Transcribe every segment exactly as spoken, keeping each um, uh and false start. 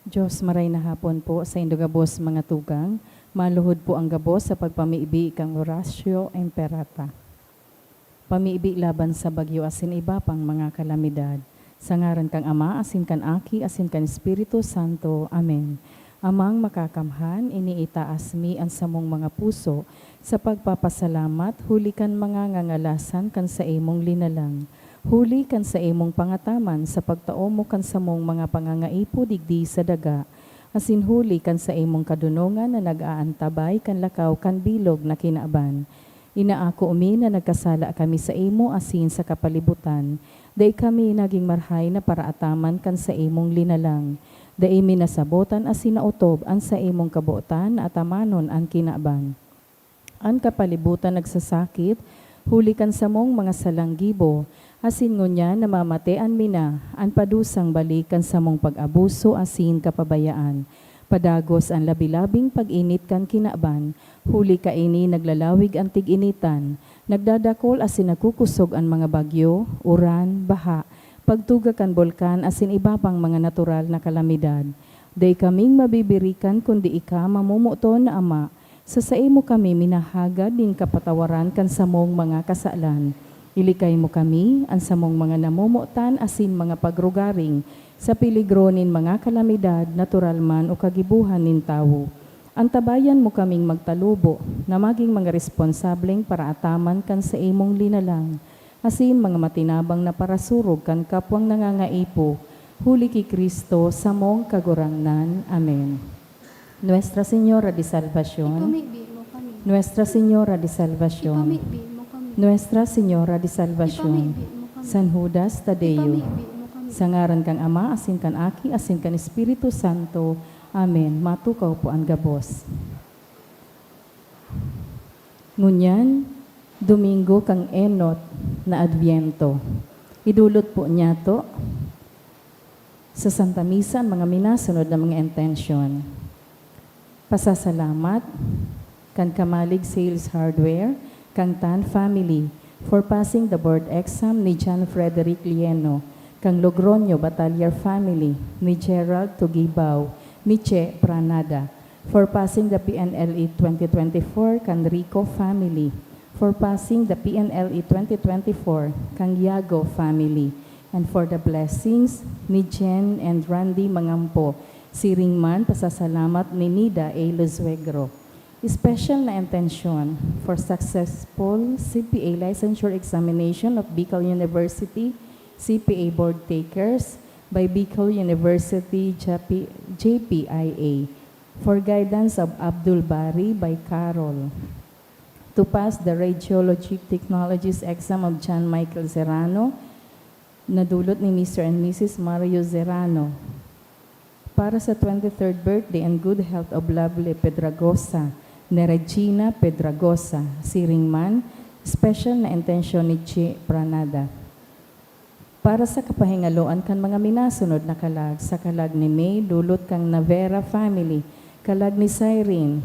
Diyos, maray na hapon po sa indo gabos mga tugang. Maluhod po ang gabos sa pagpamibi kang Oratio Imperata. Pamibi laban sa bagyo asin iba pang mga kalamidad. Sa ngaran kan Ama, asin kan Aki, asin kan Espiritu Santo. Amen. Amang Makakamhan, iniitaas mi an samong mga puso sa pagpapasalamat huli kan mga ngangalasan kan saimong linalang, huli kan saimong pangataman sa pagtao mo kan samong mga pangangaipo digdi sa daga, asin huli kan saimong kadonongan na nag-aantabay kan lakaw kan bilog na kinaban. Inaako mi na nagkasala kami saimo asin sa kapalibutan. Dai kami nagin marahay na paraataman kan saimong linalang. Dai mi nasabotan asin naotob an saimong kabotan na atamanon an kinaban. An kapalibutan nagsasakit huli kan samong mga salang gibo, asin ngunyan namamatean mi na an padusang balik kan samong pag-abuso asin kapabayaan. Padagos an labi-labing pag-init kan kinaban, huli kaini naglalawig an tig-initan, nagdadakol asin nagkukosog an mga bagyo, uran, baha, pagtuga kan bulkan asin iba pang mga natural na kalamidad. Dai kaming mabibirikan kundi ika, mamomoton na Ama. Sa saimo kami minahagad nin kapatawaran kan samong mga kasalan. Ilikay mo kami, an samong mga namomotan asin mga pagrugaring, sa peligro nin mga kalamidad, natural man o kagibohan nin tawo. Antabayan mo kaming magtalubo na magin mga responsableng paraataman kan saimong linalang, asin mga matinabang na parasurog kan kapwang nangangaipo, huli ki Cristo, samong Kagurangnan. Amen. Nuestra Señora de Salvacion. Ipamibi mo kami. Nuestra Señora de Salvacion. Ipamibi mo kami. Nuestra Señora de Salvacion. Ipamibi mo kami. San Judas Tadeo. Ipamibi mo kami. Sa ngaran kan Ama, asin kan Aki, asin kan Espiritu Santo. Amen. Matukaw po an gabos. Ngunyan, Domingo kan Enot na Adbyento. Idulot po niyato sa Santa Misa an mga minasunod na mga intensyon. Pasasalamat kan Kamalig Sales Hardware, kan Tan family, for passing the board exam ni John Frederick Lieno, kan Logroño Batallar family, ni Gerald Tugibao, ni Che Pranada, for passing the P N L E twenty twenty-four kan Rico family, for passing the P N L E twenty twenty-four kan Yago family, and for the blessings ni Jen and Randy Mangampo, siring man pasasalamat ni Nida A. Luzuegro. Special na intensyon for successful C P A licensure examination of Bicol University C P A board takers by Bicol University J P, J P I A, for guidance of Abdul Bari by Carol. To pass the Radiologic Technologies exam of John Michael Serrano, na dulot ni Mister and Missus Mario Serrano. Para sa twenty-third birthday and good health of lovely Pedragosa, ni Regina Pedragosa, siring man, special na intensyon ni Chi Pranada. Para sa kapahingaloan kan mga minasunod na kalag, sa kalag ni May, dulot kan Navera family, kalag ni Cyrene,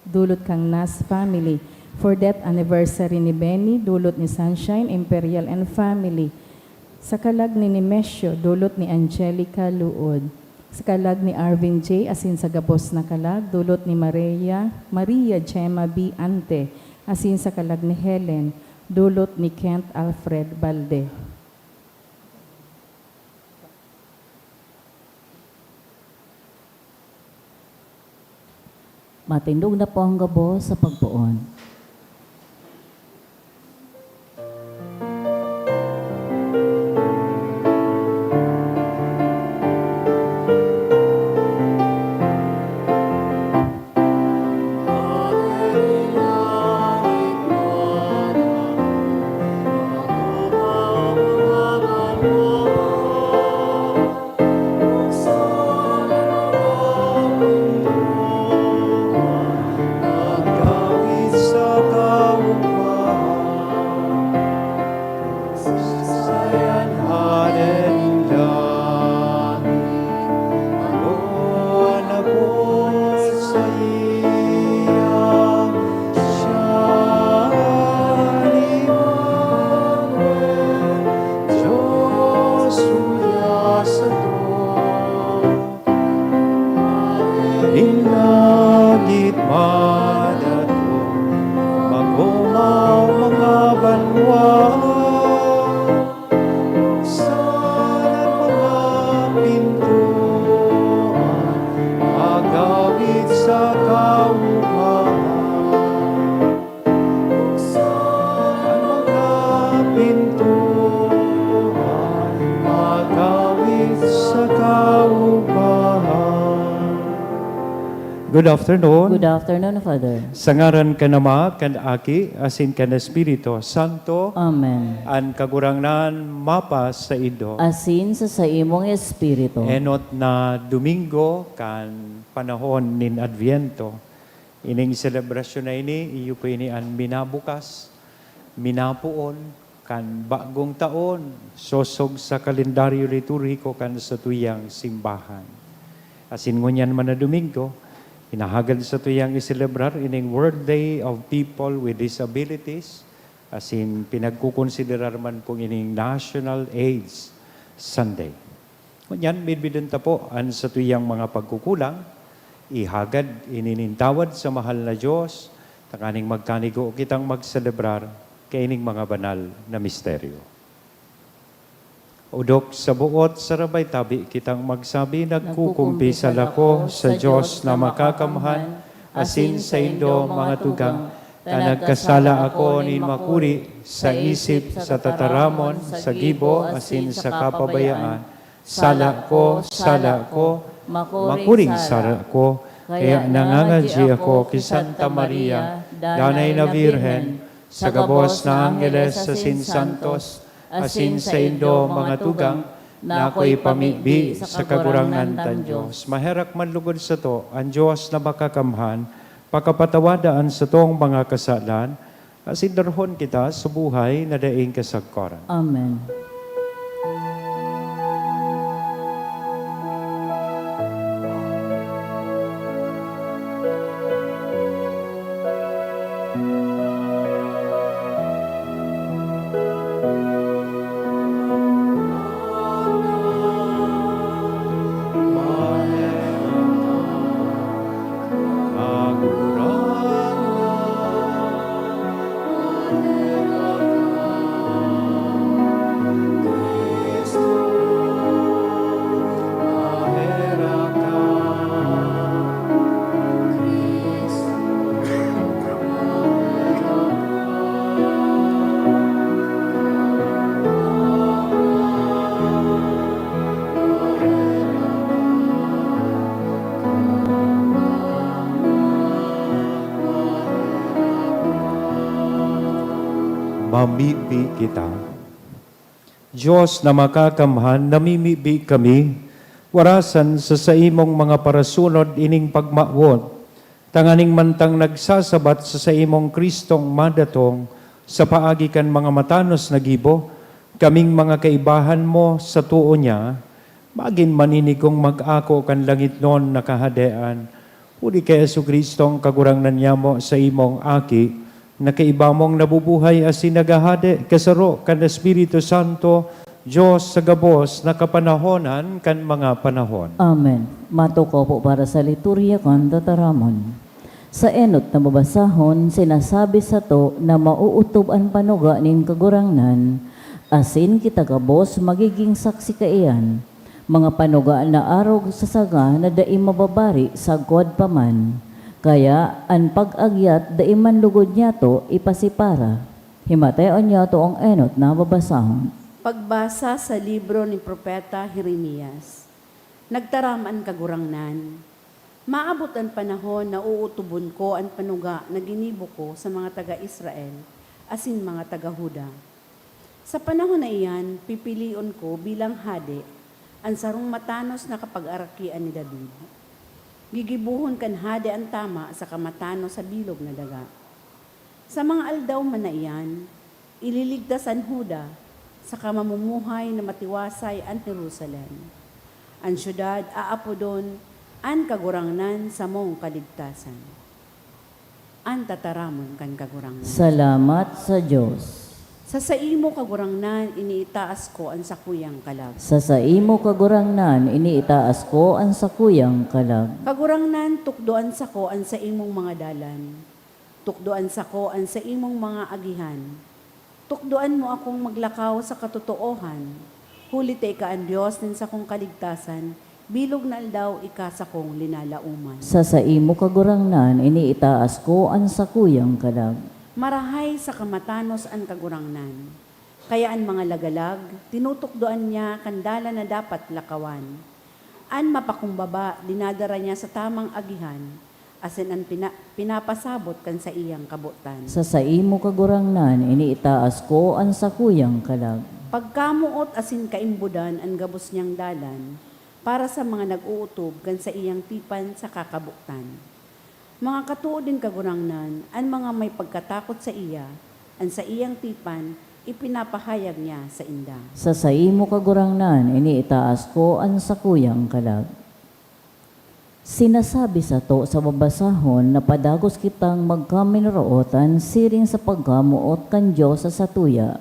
dulot kan Nas family, for death anniversary ni Benny, dulot ni Sunshine, Imperial and family, sa kalag ni Nemesio, dulot ni Angelica Luod, sa kalag ni Arvin J, asin sa gabos na kalag, dulot ni Maria, Maria Gemma B. Ante, asin sa kalag ni Helen, dulot ni Kent Alfred Balde. Matindog na po ang gabos sa pagpoon. Good afternoon. Good afternoon, Father. Sa ngaran kan Ama, kan Aki, asin kan Espiritu Santo. Amen. An Kagurangnan mapa saindo. Asin sa saimong espiritu. Enot na Domingo kan panahon nin Adviento. Ining selebrasyon na ini, iyo po ini an minabukas, minapoon, kan bagong taon, sosog sa kalendaryo liturhiko kan satuyang simbahan. Asin ngunyan man na Domingo, hinahagad satuyang iselebrar ining World Day of People with Disabilities, asin pinagkukonsiderar man pong ining National AIDS Sunday. Ngunyan, midbidon ta po an satuyang mga pagkukulang, ihagad, ininintawad sa mahal na Dios, tanganing magkanigo kitang magselebrar kaining mga banal na misteryo. Odok sa buot sarabay tabi kitang magsabi, nagkukumpisal ako sa Dios na makakamhan, asin saindo, mga tugang, ta nagkasala ako nin makuri sa isip, sa tataramon, sa gibo, asin sa kapabayaan. Sala ko, sala ko, makuring sala ko. Kaya nangangadyi ako ki Santa Maria, danay na Birhen, sa gabos na angheles asin santos, asin saindo, mga tugang, na ako ipamibi sa Kagurangnan tang Dios. Maherak man lugod sato an Dios na makakamhan, pakapatawada an satong mga kasalan, asin darhon kita sa buhay na daing kasagkoran. Amen. Mamibi kita. Dios na makakamhan, namimibi kami, warasan sa saimong mga parasunod ining pagmawot, tanganing mantang nagsasabat sa saimong Kristong madatong sa paagi kan mga matanos na gibo, kaming mga kaibahan mo sa too niya, magin maninigong mag-ako kan langitnon na Kahadean, huli ki Jesu-Cristo, an Kagurangnan nyamo, saimong Aki, na kaiba mong nabubuhay asin naghahade kasaro kan Espiritu Santo, Dios sa gabos na kapanahonan kan mga panahon. Amen. Matukaw po para sa liturhiya kan tataramon. Sa enot na babasahon, sinasabi sato na maootob an panuga nin Kagurangnan, asin kita gabos magiging saksi kaiyan. Mga panuga na arog sa sanga na dai mababari sagkod pa man. Kaya an pag-agyat dai man lugod nyato ipasipara. Himatayon nyato an enot na babasahon. Pagbasa sa libro ni Propeta Jeremias. Nagtaram an Kagurangnan, "Maabot an panahon na ootobon ko an panuga na ginibo ko sa mga taga Israel asin mga taga Juda. Sa panahon na iyan, pipilion ko bilang hade an sarong matanos na kapagarakian ni David. Gigibohon kan hade an tama saka matanos sa bilog na daga. Sa mga aldaw man na iyan, ililigtas an Juda, saka mamumuhay na matiwasay an Jerusalem. An syudad aapodon an Kagurangnan samong kaligtasan." An tataramon kan Kagurangnan. Salamat sa Dios. Sa saimo, Kagurangnan, iniitaas ko an sakuyang kalag. Sa saimo, Kagurangnan, iniitaas ko an sakuyang kalag. Kagurangnan, tukdoan sako an saimong mga dalan. Tukdoan sako an saimong mga agihan. Tukdoan mo akong maglakaw sa katotoohan, huli ta ika an Dios nin sakong kaligtasan, bilog na aldaw ika sakong linalaoman. Sa saimo, Kagurangnan, iniitaas ko an sakuyang kalag. Marahay saka matanos an Kagurangnan, kaya an mga lagalag tinutukdoan niya kan dalan na dapat lakawan. An mapakumbaba dinadara niya sa tamang agihan, asin an pina-, pinapasabot kan saiyang kabotan. Sa saimo, Kagurangnan, ini itaas ko an sakuyang kalag. Pagkamoot asin kaimbodan an gabos niyang dalan para sa mga nag-ootob kan saiyang tipan saka kabotan. Mga katood nin Kagurangnan, an mga may pagkatakot saiya, an saiyang tipan ipinapahayag niya sainda. Sa saimo, Kagurangnan, ini itaas ko an sakuyang kalag. Sinasabi sato sa babasahon na padagos kitang magkaminorotan siring sa pagkamoot kan Dios sa satuya.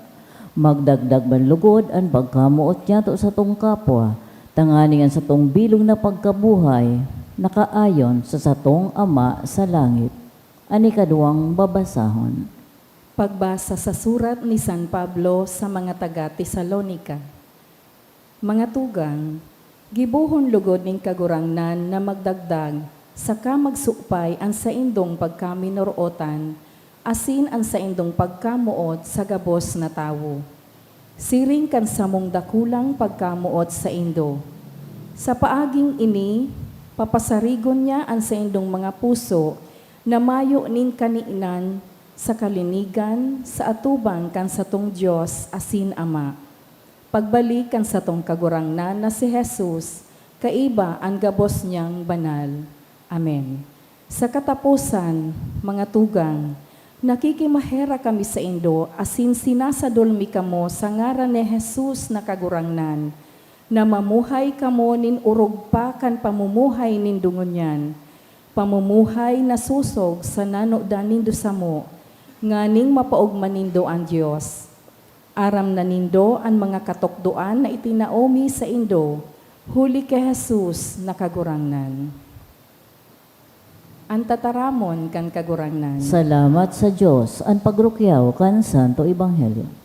Magdagdag man lugod an pagkamoot niyato satong kapwa, tanganing an satong bilog na pagkabuhay nakaayon sa satong Ama sa langit. An ikaduwang babasahon. Pagbasa sa surat ni San Pablo sa mga taga-Tesalonica. Mga tugang, gibohon logod nin Kagurangnan na magdagdag saka magsupay an saindong pagkaminorotan asin an saindong pagkamoot sa gabos na tawo, siring kan samong dakulang pagkamoot saindo. Sa paaging ini, papasarigon niya an saindong mga puso na mayo nin kaninan sa kalinigan sa atubang kan satong Dios asin Ama. Pagbalik kan satong Kagurangnan na si Jesus, kaiba an gabos niyang banal. Amen. Sa kataposan, mga tugang, nakikimaherak kami saindo asin sinasadol mi kamo sa ngaran ni Jesus na Kagurangnan, na mamuhay kamo nin orog pa kan pamumuhay nindo ngunyan, pamumuhay na sosog sa nanodan nindo samo, nganing mapaogma nindo an Dios. Aram na nindo an mga katukdoan na itinao mi saindo huli ki Jesus na Kagurangnan. An tataramon kan Kagurangnan. Salamat sa Dios, an pagrukyaw kan Santo Ebanghelyo.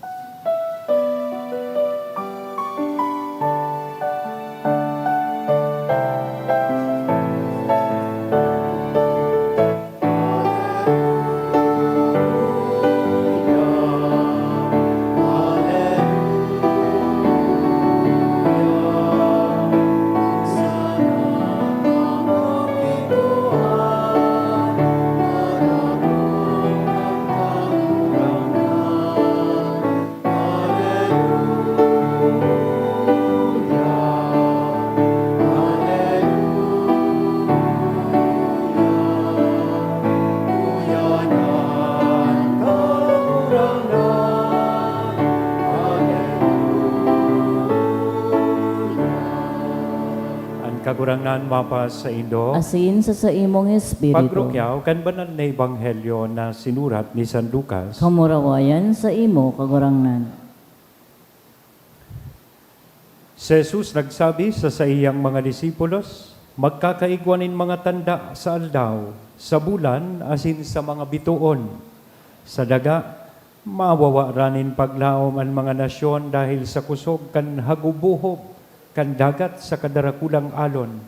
An Kagurangnan mapasaindo. Asin sa saimong espiritu. Pagrukyaw kan banal na ebanghelyo na sinurat ni San Lucas. Kamurawayan sa imo, Kagurangnan. Si Jesus nagsabi sa saiyang mga disipulos, "Magkakaigwa nin mga tanda sa aldaw, sa bulan, asin sa mga bitoon. Sa daga, mawawara nin paglaom an mga nasyon dahil sa kusog kan hagubohob kan dagat saka darakulang alon.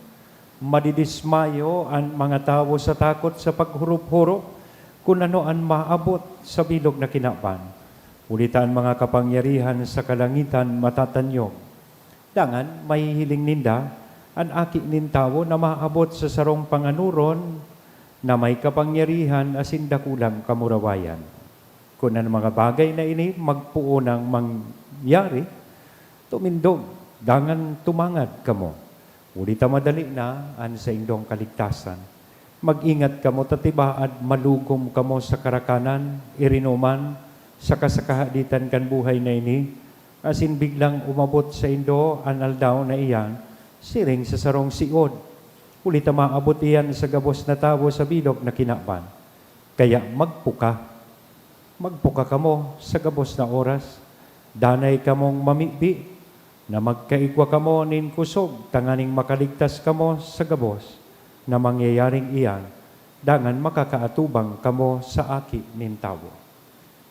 Madidismayo an mga tawo sa takot sa paghorop-horop kun ano an maabot sa bilog na kinaban. Huli ta an mga kapangyarihan sa kalangitan matatanyog. Dangan mahihiling ninda an Aki nin Tawo na maabot sa sarong panganoron na may kapangyarihan asin dakulang kamurawayan. Kun an mga bagay na ini magpoon nang mangyari, tumindog dangan tumangad kamo, huli ta madali na an saindong kaligtasan. Mag-ingat kamo ta tibaad malugom kamo sa karakanan, irinoman, saka sa kahaditan kan buhay na ini, asin biglang umabot saindo an aldaw na iyan siring sa sarong siod, huli ta maabot iyan sa gabos na tawo sa bilog na kinaban. Kaya magpuka. Magpuka kamo sa gabos na oras. Danay kamong mamibi na magkaigwa kamo nin kosog tanganing makaligtas kamo sa gabos na mangyayaring iyan, dangan makakaatubang kamo sa Aki nin Tawo."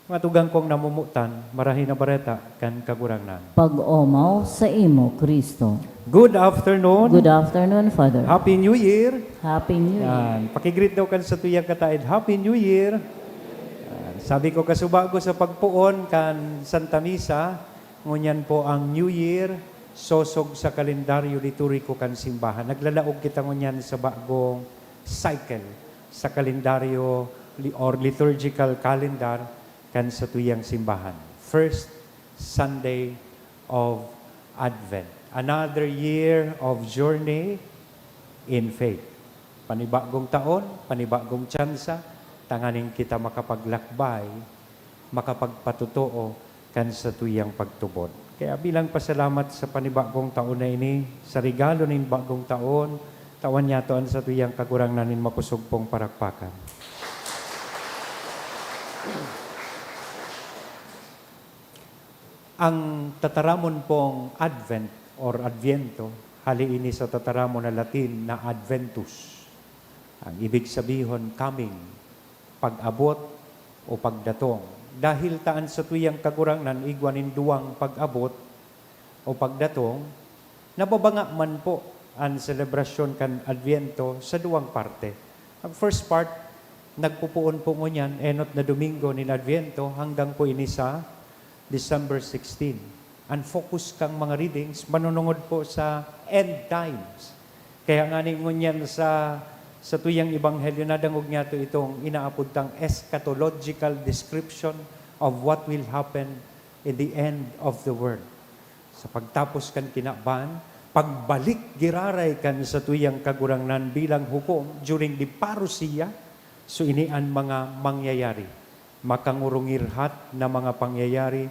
Mga tugang kong namomotan, Marahay na Bareta kan Kagurangnan. Pag-omaw sa imo, Cristo. Good afternoon. Good afternoon, Father. Happy New Year. Happy New Year. Yan. Pakigreet daw kan satuyang kataed, "Happy New Year." Yan. Sabi ko, kasubago sa pagpoon kan Santa Misa, ngunyan po ang New Year, sosog sa kalendaryo liturhiko kan simbahan. Naglalaog kita ngunyan sa bagong cycle. sa kalendaryo li-, or liturgical calendar kan satuyang simbahan. First Sunday of Advent. Another year of journey in faith. Panibagong taon, panibagong tsansa, tanganing kita makapaglakbay, makapagpatotoo kan satuyang pagtubod. Kaya bilang pasalamat sa panibagong taon na ini, sa regalo nin bagong taon, tawan niyato an satuyang Kagurangnan nin makosog pong parakpakan. Ang tataramon pong Advent or Adviento, hali ini sa tataramon na Latin na Adventus. Ang ibig sabihon, coming, pag-abot o pagdatong. Dahil ta an satuyang Kagurangnan igwa nin duwang pag-abot o pagdatong, nababanga man po an selebrasyon kan Adviento sa duwang parte. Ang first part, nagpupoon po ngunyan, enot na Domingo nin Adviento hanggang po ini sa December sixteen. Ang focus kang mga readings manunungod po sa end times. Kaya ngani ngunyan sa, sa tuyang ebanghelyo, nadangog niyato itong inaapod tang eschatological description of what will happen in the end of the world. Sa pagtapos kan kinaban, pagbalik giraray kan satuyang Kagurangnan bilang hukom during the parousia, so ini an mga mangyayari. Makangurungirhat na mga pangyayari,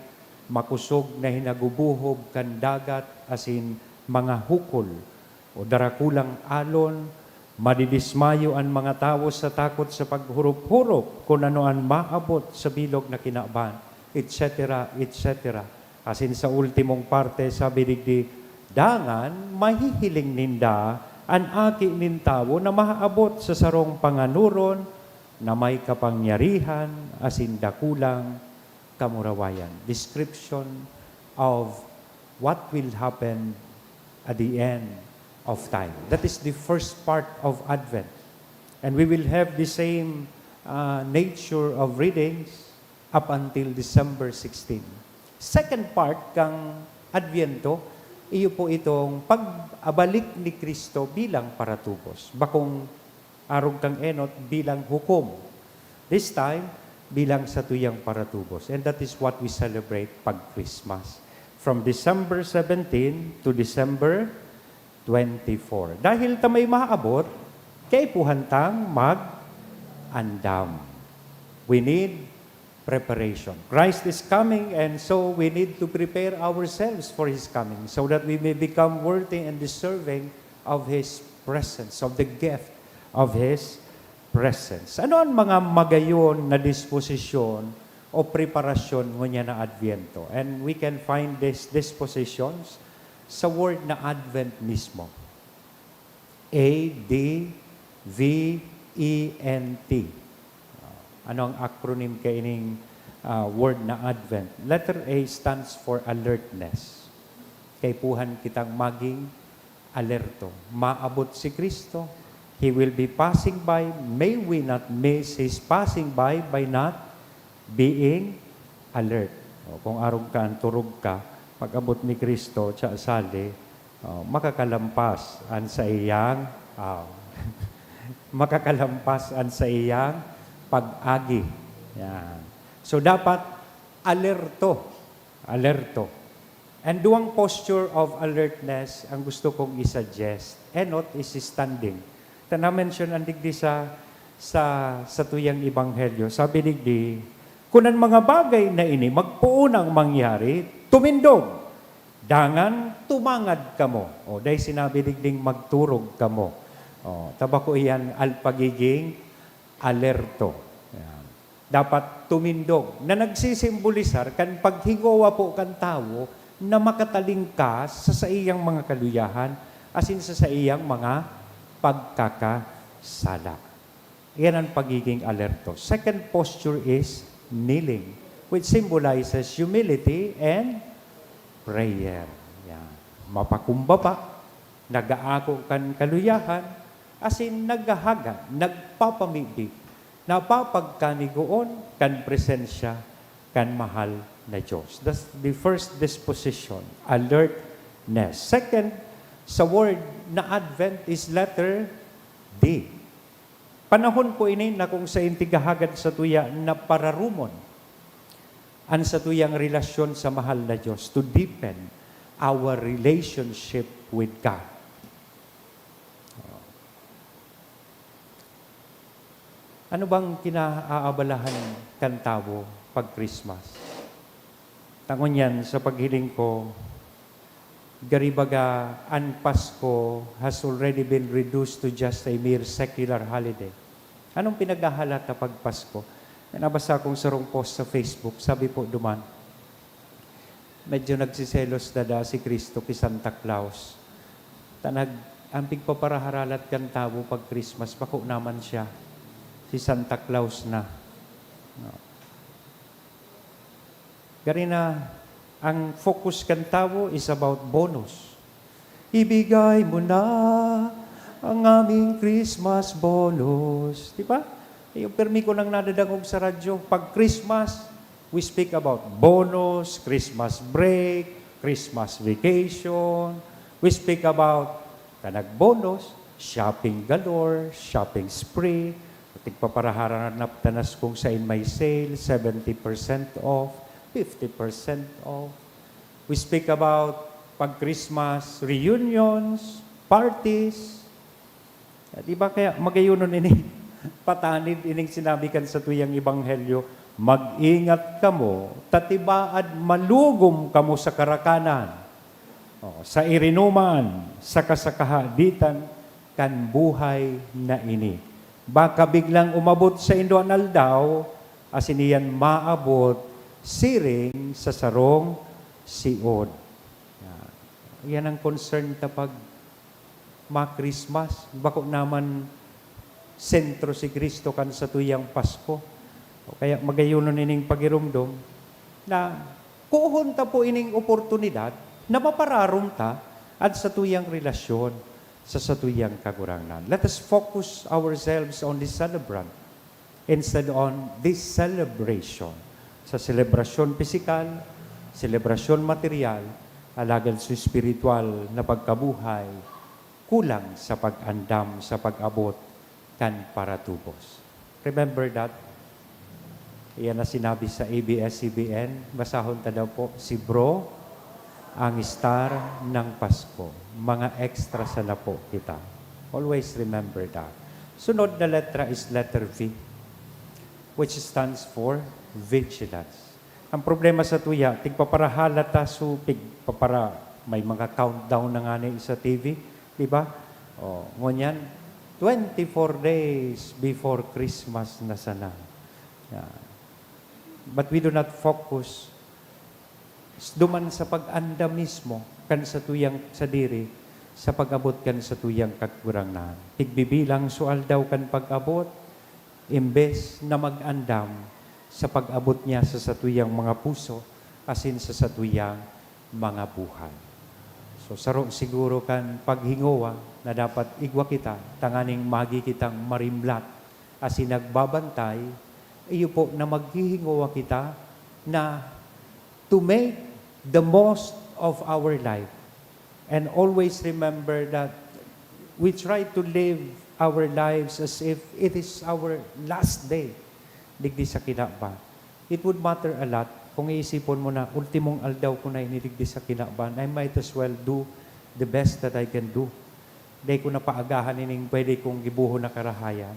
makosog na hinagubohob kan dagat asin mga hukol o darakulang alon, madidismayo an mga tawo sa takot sa paghurop-hurop kun ano an maabot sa bilog na kinaban, et cetera, et cetera. Asin sa ultimong parte, sabi digdi, "Dangan mahihiling ninda an Aki nin Tawo na maabot sa sarong panganoron na may kapangyarihan asin dakulang kamurawayan." Description of what will happen at the end of time. That is the first part of Advent. And we will have the same, uh, nature of readings up until December sixteen. Second part kang Adviento, iyo po itong pagbalik ni Cristo bilang paratubos. Bakong arog kang enot bilang hukom. This time, bilang satuyang paratubos. And that is what we celebrate pag Christmas. From December seventeen to December twenty-four. Dahil ta may maabot, kaipuhan tang mag-andam. We need preparation. Christ is coming, and so we need to prepare ourselves for His coming so that we may become worthy and deserving of His presence, of the gift of His presence. Ano ang mga magayon na disposisyon o preparasyon ngunyan na Adviento? And we can find these dispositions sa word na Advent mismo. A D V E N T. Ah, ano ang acronym kaining, ah, word na Advent? Letter A stands for alertness. Kaipuhan kitang maging alerto. Maabot si Cristo. He will be passing by. May we not miss His passing by by not being alert. O, kung arog ka, turog ka, pag-abot ni Cristo, siya sali, o, makakalampas an saiyang, ah, makakalampas an saiyang pag-agi. Yan. So, dapat alerto. Alerto. And duwang posture of alertness ang gusto kong i-suggest. Enot is standing. Ta na-mention an digdi sa, sa, sa tuyang ebanghelyo. Sabi digdi, "Kun an mga bagay na ini magpoon ang mangyari, tumindog. Dangan tumangad kamo." O, dai sinabi digding magturog kamo. O, ta bako iyan al-, pagiging alerto. Yan. Dapat tumindog, na nagsisimbolisar kan paghingowa po kan tawo na makatalingkas sa saiyang mga kaluyahan asin sa saiyang mga pagkakasala. Iyan ang pagiging alerto. Second posture is kneeling, which symbolizes humility and prayer. Yan. Mapakumbaba, nag-aako kan kaluyahan, asin naghahagad, nagpapamibi, napapagkanigoon kan presensya kan mahal na Diyos. That's the first disposition, alertness. Second, sa word na Advent is letter D. Panahon po ini na kung sain tigahagad satuya na pararumon an satuyang relasyon sa mahal na Diyos, to deepen our relationship with God. Ano bang kinaaabalahan kan tawo pag Christmas? Ta ngunyan, sa paghiling ko, gari baga an Pasko has already been reduced to just a mere secular holiday. Anong pinaghahalat ta pag Pasko? May nabasa akong sarong post sa Facebook, sabi po duman, "Medyo nagseselos na daa si Cristo ki Santa Claus. Ta nag-, an pigpaparaharalat kan tawo pag Christmas, bako naman siya, si Santa Claus na." No? Gari na, ang focus kan tawo is about bonus. "Ibigay mo na ang aming Christmas bonus." Di ba? Yung permi ko nang nadadangog sa radyo, pag Christmas, we speak about bonus, Christmas break, Christmas vacation. We speak about, ta nag-bonus, shopping galore, shopping spree, tigpaparaharanap ta na kung sain may sale, seventy percent off, fifty percent off. We speak about pag Christmas reunions, parties. Di ba kaya magayunon ini? Patanid ining sinabi kan satuyang ebanghelyo, "Mag-ingat kamo, ta tibaad malugom kamo sa karakanan, o, sa irinuman, saka sa kahaditan kan buhay na ini. Baka biglang umabot saindo an aldaw, asin iyan maabot siring sa sarong siod." Yan. Yan ang concern ta pag ma-Christmas. Bako naman sentro si Cristo kan satuyang Pasko. O kaya magayunon ining pagiromdom na kuhon ta po ining oportunidad na mapararom ta an satuyang relasyon sa satuyang Kagurangnan. Let us focus ourselves on the celebrant instead on this celebration. Sa selebrasyon pisikal, selebrasyon material, alagad sa espiritual na pagkabuhay, kulang sa pag-andam sa pag-abot kan paratubos. Remember that? Iyan na sinabi sa A B S C B N. Basahon ta daw po, si Bro, ang star ng Pasko. Mga extra sana po kita. Always remember that. Sunod na letra is letter V, which stands for vigilance. Ang problema satuya, tigpaparahalat ta, so, tigpapara-, may mga countdown na ngani sa T V, di ba? O, ngunyan, twenty-four days before Christmas na sana. Yan. But we do not focus s-, duman sa pag-andam mismo kan satuyang sadiri sa pag-abot kan satuyang Kagurangnan. Tigbibilang so aldaw kan pag-abot, imbes na mag-andam sa pag-abot niya sa satuyang mga puso asin sa satuyang mga buhay. So, saro siguro kan paghingowa na dapat igwa kita tanganing magi kitang marimlat asin nagbabantay, iyo po na maghihingowa kita na to make the most of our life. And always remember that we try to live our lives as if it is our last day digdi sa kinaban. It would matter a lot kung iisipon mo na, "Ultimong aldaw ko na ini digdi sa kinaban. I might as well do the best that I can do. Dai ko na paagahan ining pwede kong gibohon na karahayan."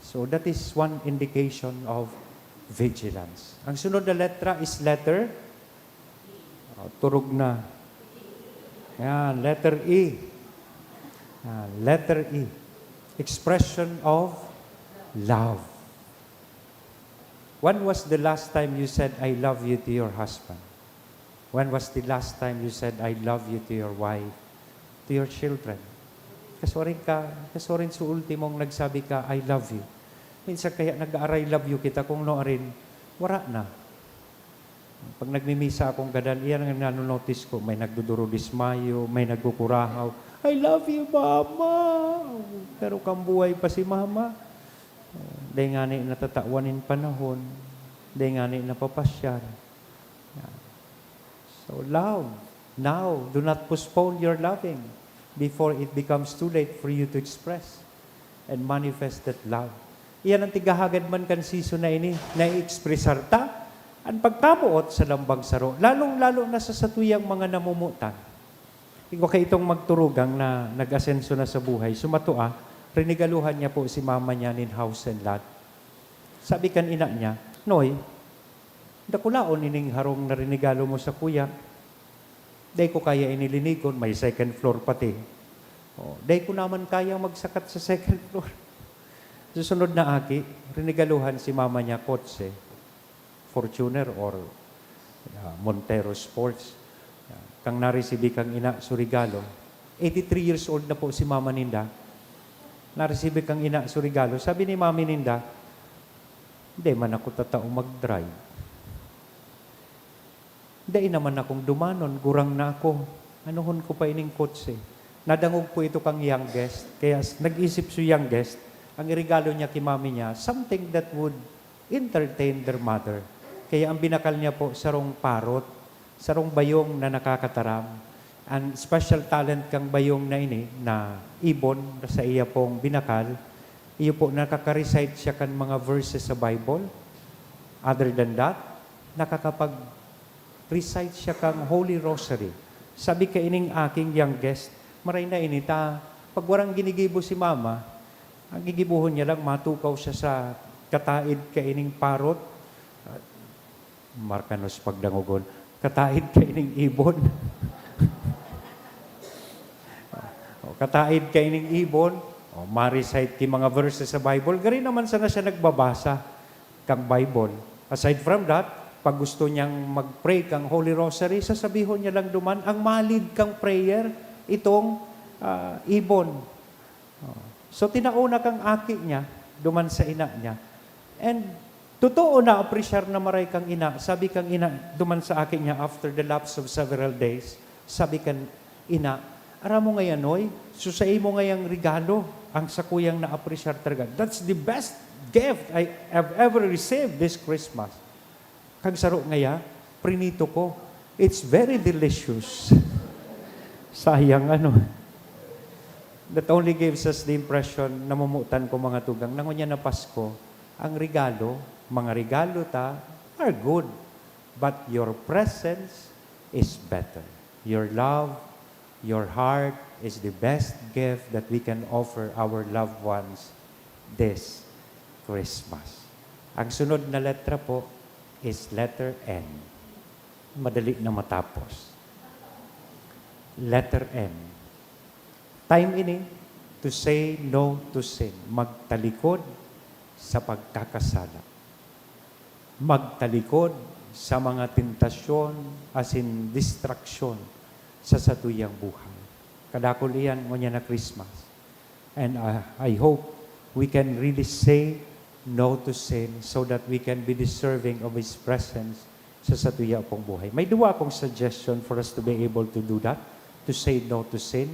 So, that is one indication of vigilance. Ang sunod na letra is letter. Oh, turog na. Yan, letter E. Ah, letter E. Expression of love. When was the last time you said, "I love you" to your husband? When was the last time you said, "I love you" to your wife, to your children? Kasuarin ka, kasuarin sa ultimong nagsabi ka, "I love you." Minsan kaya nag-aaray love you kita kung nuarin, wara na. Pag nagmimisa akong gadan, iyan ang nanonotice ko. May nagdudurodismayo, may nagkukurahaw, "I love you, Mama!" Pero kan buhay pa si Mama, dai ngani natatawan nin panahon, dai ngani napapasyal. So, love now. Do not postpone your loving before it becomes too late for you to express. and manifested love. Iyan ang tighahagad man kan season na ini, na i-ekspresar ta an pagkamoot sa lambang saro, lalong-lalo na sa satuyang mga namomotan. Igwa kaitong magturugang na nag-asenso na sa buhay, sumatua, rinigaluhan niya po si mama niya nin house and lot. Sabi kan ina niya, "Noy, dakulaon ining harong na rinigalo mo sakuya. Dai ko kaya ini linigon, may second floor pati. Oh, dai ko naman kaya magsakat sa second floor." Susunod na aki, rinigaluhan si mama niya kotse, Fortuner or, ah, Montero Sports. Kang naresibi kang ina su regalo, eighty-three years old na po si mama ninda. Naresibi kang ina su regalo, sabi ni mami ninda, "Dai man ako tatao mag-drive. Dai naman akong dumanon, gurang na ako. Anuhon ko pa ining kotse?" Nadangog po ito kang youngest, kaya s-, nag-isip su youngest, ang iregalo niya ki mami niya, something that would entertain their mother. Kaya ang binakal niya po, sarong parot, sarong bayong na nakakataram. Ang special talent kang bayong na ini, na ibon, sa iya pong binakal, iyo po, nakaka-recite siya kan mga verses sa Bible. Other than that, nakakapag-recite siya kang Holy Rosary. Sabi kaining aking youngest, "Maray na ini ta, pag warang ginigibo si mama, ang gigibohon niya lang, matukaw siya sa kataid kaining parot." Ah, markanos pagdangogon, "Kataid kaining ibon." O, kataid kaining ibon, o, ma-recite ki mga verses sa Bible. Gari naman sana siya nagbabasa kang Bible. Aside from that, pag gusto niyang mag-pray kang Holy Rosary, sasabihon niya lang duman ang ma-lead kang prayer, itong, ah, ibon. Oh. So, tinao na kang aki niya, duman sa ina niya. And totoo, na-apresyar na maray kang ina. Sabi kang ina, duman sa aki niya, after the lapse of several days, sabi kan ina, "Aram mo ngaya, Noy, so saimo ngayang regalo, ang sakuyang na-apresyar talaga. That's the best gift I have ever received this Christmas." Kag saro ngaya, prinito ko. It's very delicious. Sayang, ano. That only gives us the impression, namomotan ko, mga tugang, na ngunyan na Pasko, ang regalo, mga regalo ta, are good, but your presence is better. Your love, your heart is the best gift that we can offer our loved ones this Christmas. Ang sunod na letra po is letter N. Madali na matapos. Letter N. Time ini to say no to sin. Magtalikod sa pagkakasala. Magtalikod sa mga tentasyon asin distraksyon sa satuyang buhay. Kadakul iyan ngunyan na Christmas. And, uh, I hope we can really say no to sin so that we can be deserving of His presence sa satuya pong buhay. May duwa akong suggestion for us to be able to do that, to say no to sin.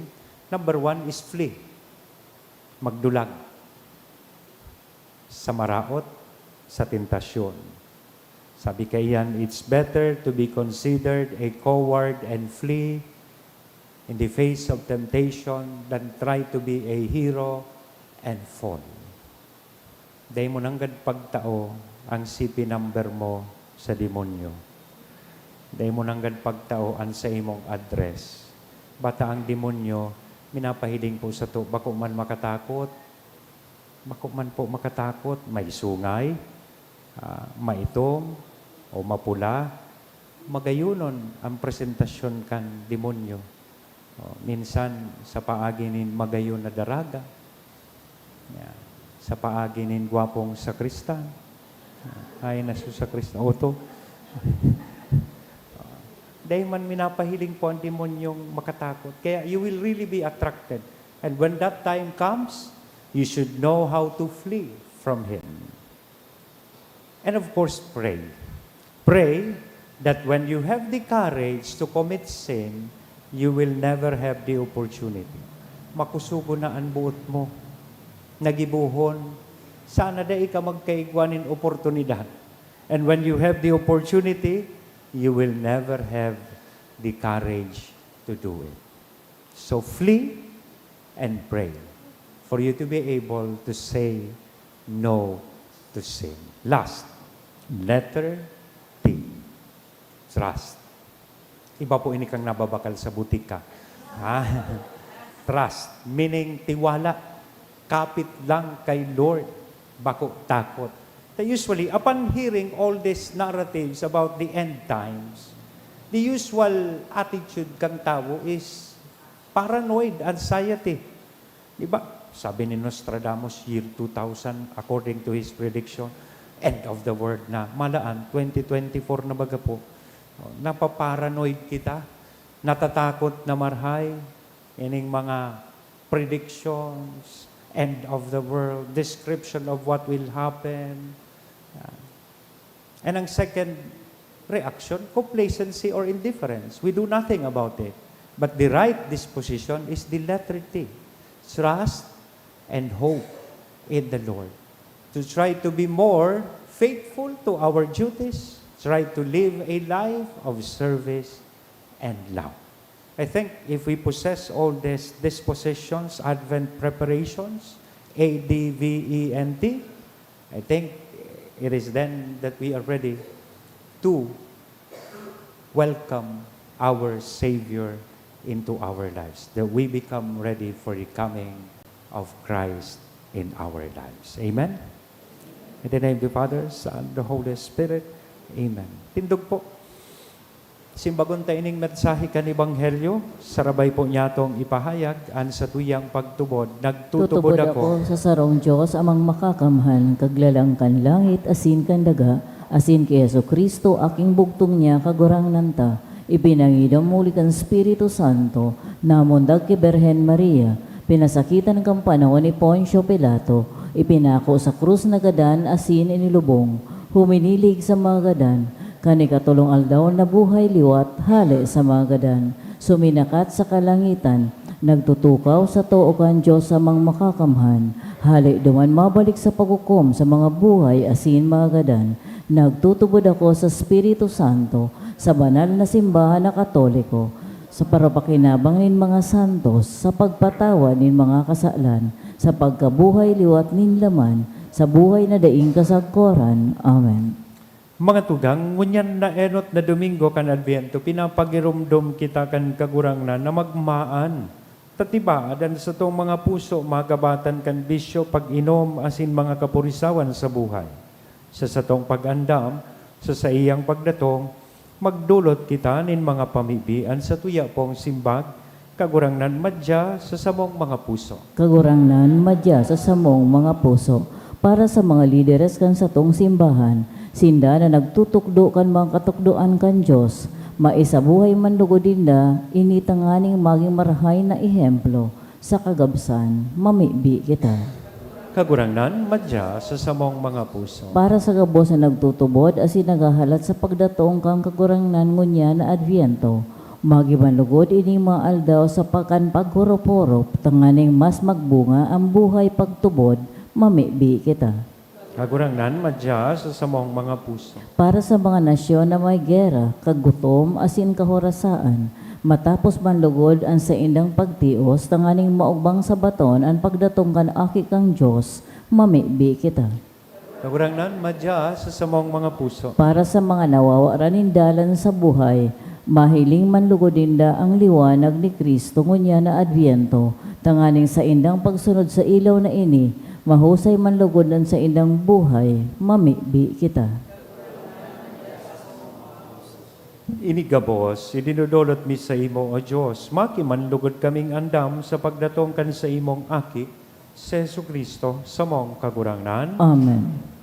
Number one is flee. Magdulag sa maraot, sa tentasyon. Sabi kaiyan, "It's better to be considered a coward and flee in the face of temptation than try to be a hero and fall." Dai mo nanggad pagtao ang C P number mo sa demonyo. Dai mo nanggad pagtao an saimong address. Bata ang demonyo, minapahiling po sato, bako man makatakot, bako man po makatakot, may sungay, ah, maitom, o mapula, magayonon ang presentasyon kan demonyo. O, minsan, sa paagi nin magayon na daraga, ya, sa paagi nin gwapong sakristan, ay, nasu sakristan, oto. Dai man minapahiling po ang demonyong makatakot. Kaya you will really be attracted. And when that time comes, you should know how to flee from him. And of course, pray. Pray that when you have the courage to commit sin, you will never have the opportunity. Makusugon na an boot mo. Nagibohon, sana dai ka magkaigwa nin oportunidad. And when you have the opportunity, you will never have the courage to do it. So flee and pray. for you to be able to say no to sin. Last, letter T, trust. Iba po ini kan nababakal sa butika. Ha? Trust, meaning tiwala. Kapit lang kay Lord, bako takot. Then usually, upon hearing all these narratives about the end times, the usual attitude kan tawo is paranoid, anxiety. Di ba? Sabi ni Nostradamus, year two thousand, according to his prediction, end of the world na. Malaan, twenty twenty-four na baga po. O, napaparanoid kita. Natatakot na marhay. Ining mga predictions, end of the world, description of what will happen. Ah, And ang second reaction, complacency or indifference. We do nothing about it. But the right disposition is the letter T. Trust and hope in the Lord. To try to be more faithful to our duties, try to live a life of service and love. I think if we possess all these dispositions, Advent preparations, A D V E N T, I think it is then that we are ready to welcome our Savior into our lives, that we become ready for the coming of Christ in our lives. Amen? In the name of the Father, Son, the Holy Spirit. Amen. Tindog po. Simbagon ta ining mensahe kan Ebanghelyo, sarabay po niyatong ipahayag an satuyang pagtubod. Nagtutubod Tutubod ako. ako sa sarong Dios, Amang Makakamhan, Kaglalang kan langit asin kan daga, asin ki Jesu-Cristo, aking bugtong niya, Kagurangnan ta, ipinangidom huli kan Espiritu Santo, namundag ki Birhen Maria, pinasakitan kan panahon ni Poncio Pilato, ipinako sa krus na gadan asin inilubong, huminilig sa mga gadan, kan ikatolong aldaw nabuhay liwat hale sa mga gadan, suminakat sa kalangitan, nagtutukaw sa too kan Dios Amang Makakamhan, hale duman mabalik sa paghukom sa mga buhay asin mga gadan. Nagtutubod ako sa Espiritu Santo, sa banal na simbahan na Katoliko, sa parapakinabang nin mga santos, sa pagpatawad nin mga kasalan, sa pagkabuhay liwat nin laman, sa buhay na daing kasagkoran. Amen. Mga tugang, ngunyan na enot na Domingo kan Adviento, pinapagiromdom kita kan Kagurangnan na magmaan ta tibaad an satong mga puso magabatan kan bisyo, pag-inom, asin mga kapurisawan sa buhay. Sa satong pag-andam sa saiyang pagdatong, magdolot kita nin mga pamibi. An satuya pong simbag, Kagurangnan, madya sa samong mga puso. Kagurangnan, madya sa samong mga puso. Para sa mga lideres kan satong simbahan, sinda na nagtutukdo kan mga katukdoan kan Dios, maisabuhay man lugod ninda ini tanganing magin marahay na ehemplo sa kagabsan. Mamibi kita. Kagurangnan, madya sa samong mga puso. Para sa gabos na nagtutubod asin naghahalat sa pagdatong kan Kagurangnan ngunyan na Adviento, magiban lugod ining mga aldaw sa pakan paghurup-hurup, tanganing mas magbunga an buhay pagtubod, mamibi kita. Kagurangnan, madya sa samong mga puso. Para sa mga nasyon na may gera, kagutom, asin kahorasaan, matapos man lugod an saindang pagtios, tanganing maogbang sabaton an pagdatong kan Aki kan Dios, mamibi kita. Kagurangnan, madya sa samong mga puso. Para sa mga nawawaran nin dalan sa buhay, mahiling man lugod ninda ang liwanag ni Cristo ngunyan na Adviento, tanganing saindang pagsunod sa ilaw na ini, mahusay man lugod an saindang buhay, mamibi kita. Ini gabos, idinodolot mi saimo, O Dios, maki man lugod kaming andam sa pagdatong kan saimong Aki, si Jesu-Cristo, samong Kagurangnan. Amen.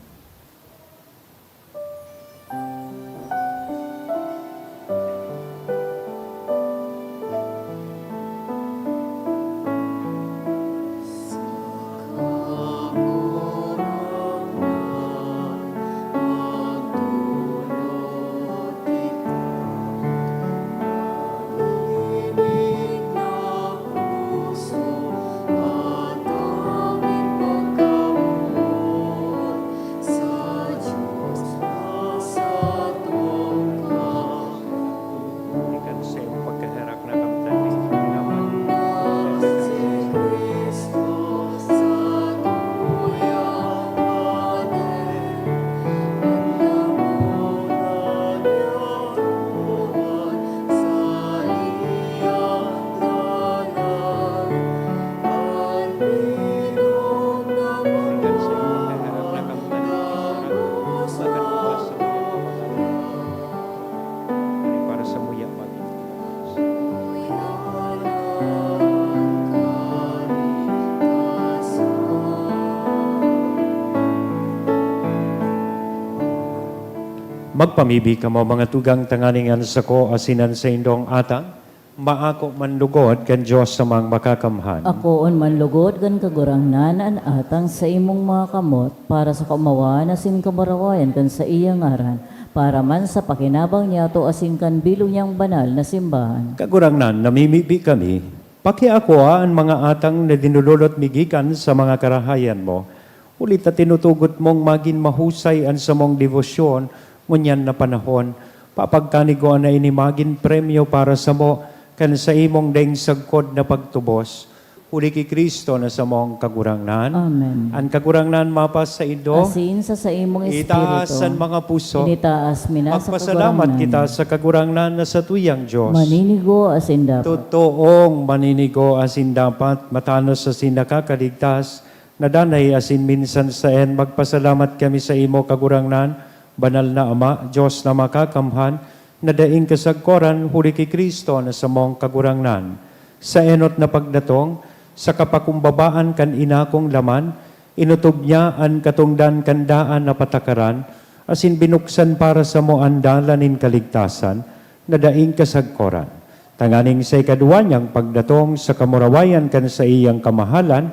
Magpamibi kamo, mga tugang, tanganing an sako asin an saindong atang maako man lugod kan Dios Amang Makakamhan. Akoon man lugod kan Kagurangnan an atang sa imong mga kamot, para sa kaomawan asin kamurawayan kan saiyang ngaran, para man sa pakinabang niyato asin kan bilog niyang banal na simbahan. Kagurangnan, namimibi kami, pakiakoa an mga atang na dinululot mi gikan sa mga karahayan mo, huli ta tinutugot mong magin mahusay an samong debosyon ngunyan na panahon. Papagkanigoan na ini magin premyo para samo kan saimong daing sagkod na pagtubos. Huli ki Cristo na samong Kagurangnan. Amen. An Kagurangnan mapasaindo. Asin sa saimong Itaas espiritu. An mga puso. Initaas mi na sa Magpasalamat Kagurangnan. Kita sa Kagurangnan na satuyang Dios. Maninigo asin dapat. Totoong maninigo asin dapat, matanos asin nakakaligtas, na danay asin minsan saen. Magpasalamat kami sa imo, Kagurangnan, Banal na Ama, Dios na Makakamhan, na daing kasagkoran huli ki Cristo na samong Kagurangnan. Sa enot na pagdatong, sa kapakumbabaan kan inakong laman, inotob niya an katongdan kan daan na patakaran, asin binuksan para samo an dalan nin kaligtasan na daing kasagkoran. Tanganing sa ikaduwa niyang pagdatong sa kamurawayan kan saiyang kamahalan,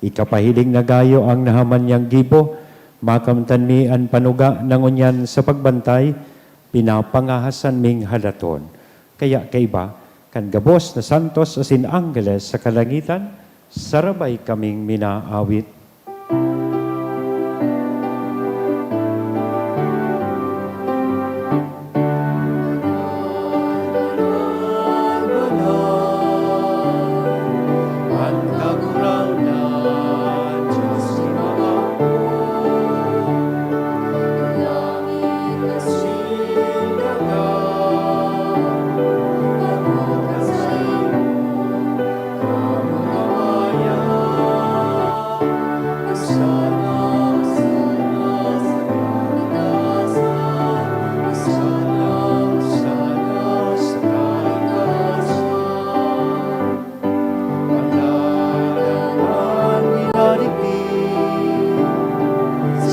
ikapahiling na gayo ang nahaman niyang gibo, makamtan mi an panuga na ngunyan sa pagbantay, pinapangahasan ming halaton. Kaya kaiba kan gabos na santos asin anggeles sa kalangitan, sarabay kaming minaawit.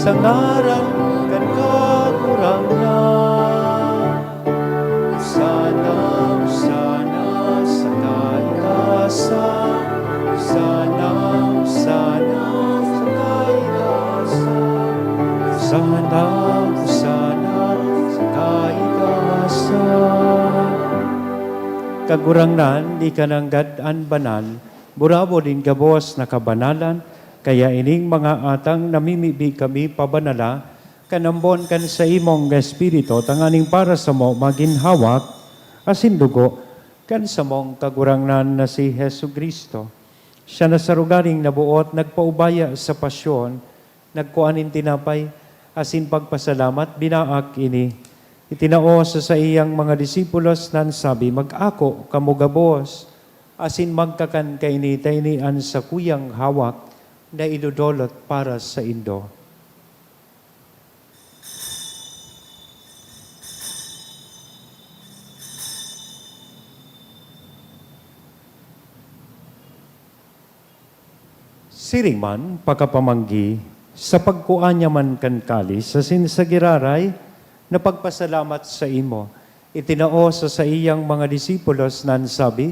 Sa ngaran kan Kagurangnan. Hosana, Hosana sa kaitaasan. Hosana, Hosana sa kaitaasan. Hosana, Hosana sa kaitaasan. Kagurangnan, ika nanggad an banal, burabod nin gabos na kabanalan, kaya ining mga atang namimibi kami pabanala, kan ambon kan saimong Espiritu, tanganing para samo magin hawak asin dugo kan samong Kagurangnan na si Jesu-Cristo. Siya na sa rogaring naboot nagpaubaya sa pasyon, nagkua nin tinapay, asin pagpasalamat, binaak ini. Itinao sa saiyang mga disipulos na an sabi, "Mag-ako kamo gabos, asin magkakan kaini, ta ini an sakuyang hawak na idodolot para saindo." Siring man, pakapamanggi, sa pagkua niya man kan kalis asin sa giraray na pagpasalamat saimo, itinao sa saiyang mga disipulos na an sabi,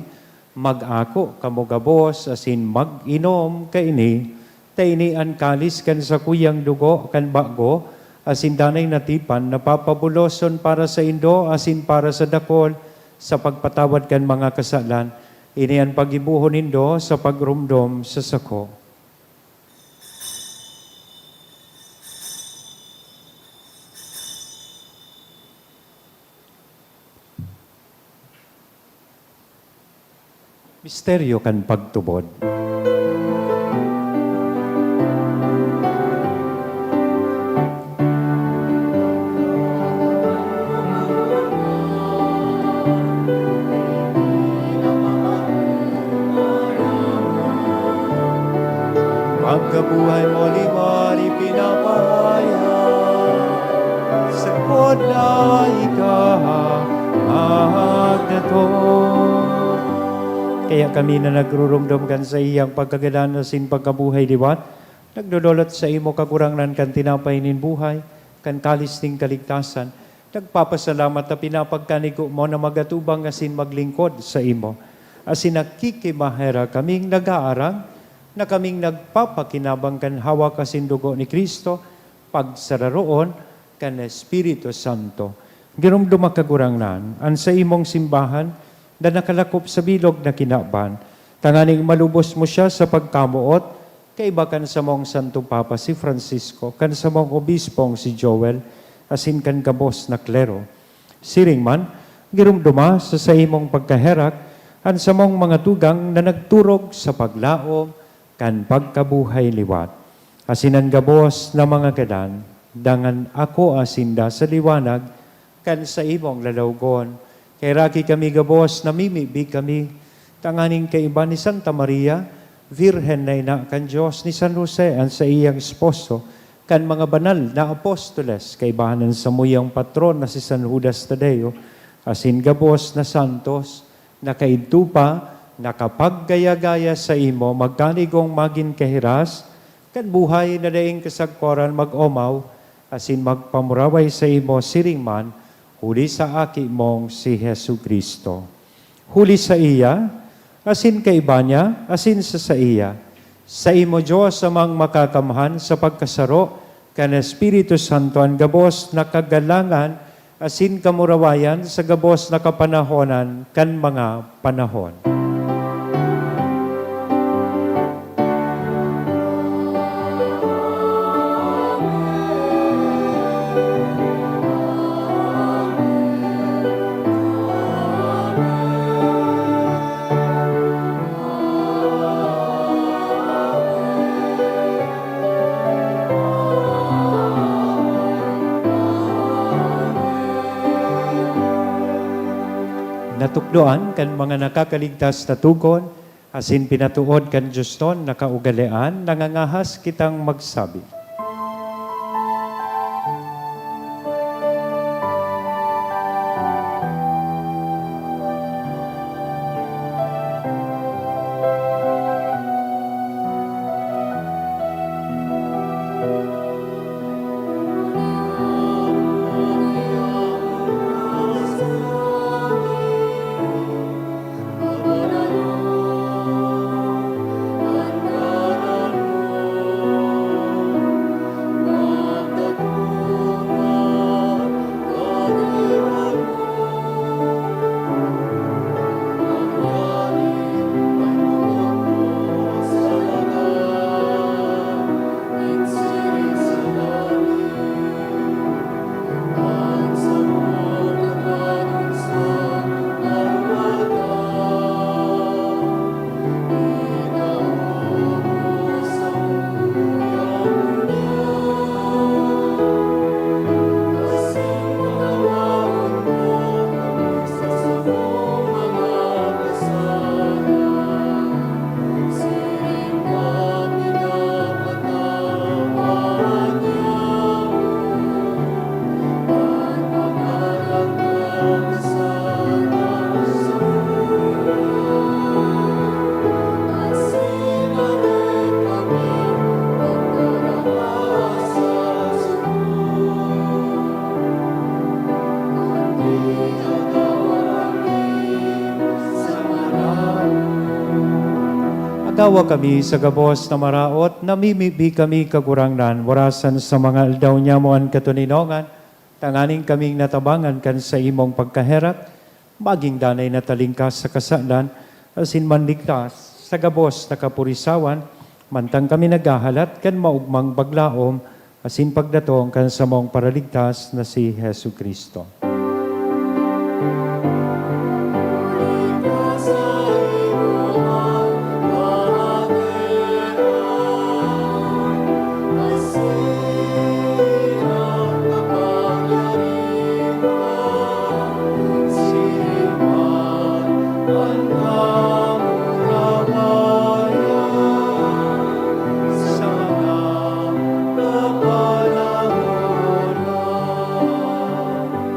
"Mag-ako kamo gabos asin mag-inom kaini, ta ini an kalis kan sakuyang dugo kan bago asin danay na tipan na papabuloson para saindo asin para sa dakol sa pagpatawad kan mga kasalan. Ini an paggibohon nindo sa pagromdom sa sako." Misteryo kan pagtubod. Pagkabuhay mo liwat ipinapahayag, sagkod na ika magdatong. Kaya kami na nagruromdom kan saiyang pagkagadan asin pagkabuhay liwat, nagdodolot saimo, Kagurangnan, kan tinapay nin buhay, kan kalis nin kaligtasan, Nagpapasalamat ta pinapagkanigo mo na magatubang asin maglingkod saimo. Asin nakikimaherak kaming nag-aarang na kaming nagpapakinabang kan hawak asin dugo ni Cristo, pagsararoon kan Espiritu Santo. Giromdoma, Kagurangnan, an saimong simbahan na nakalakop sa bilog na kinaban, tanganing malubos mo siya sa pagkamoot, kaiba kan samong Santo Papa si Francisco, kan samong Obispong si Joel, asin kan gabos na klero. Siring man, giromdoma sa saimong pagkaherak an samong mga tugang na nagturog sa paglaom kan pagkabuhay liwat. Asin an gabos na mga gadan, dangan akoa sinda sa liwanag kan saimong lalawgon. Kaheraki kami gabos, namimibi kami tanganing kaiba ni Santa Maria, Virgen na ina kan Dios, ni San Jose, an saiyang esposo, kan mga banal na apostoles, kaibahan an samuyang patron na si San Judas Tadeo, asin gabos na santos, na kaidto pa nakapaggaya-gaya saimo, magkanigong magin kahiras kan buhay na daing kasagkoran mag-omaw asin magpamuraway saimo siring man, huli sa Aki mong si Jesu-Cristo. Huli saiya, asin kaiba niya, asin sa saiya, saimo, Dios Amang Makakamhan, sa pagkasaro kan Espiritu Santo, an gabos na kagalangan asin kamurawayan sa gabos na kapanahonan kan mga panahon. Natukdoan kan mga nakakaligtas na togon, asin pinatood kan Dios ton na kaugalean, nangangahas kitang magsabi. Agawa kami sa gabos na maraot, namimibi kami, Kagurangnan, warasan sa mga aldaw niamo an katoninongan, tanganing kaming natabangan kan saimong pagkaherak, maging danay na talingkas sa kasalan, asin manligtas sa gabos na kapurisawan, mantang kami naghahalat kan maogmang paglaom asin pagdatong kan samong Paraligtas na si Jesu-Cristo.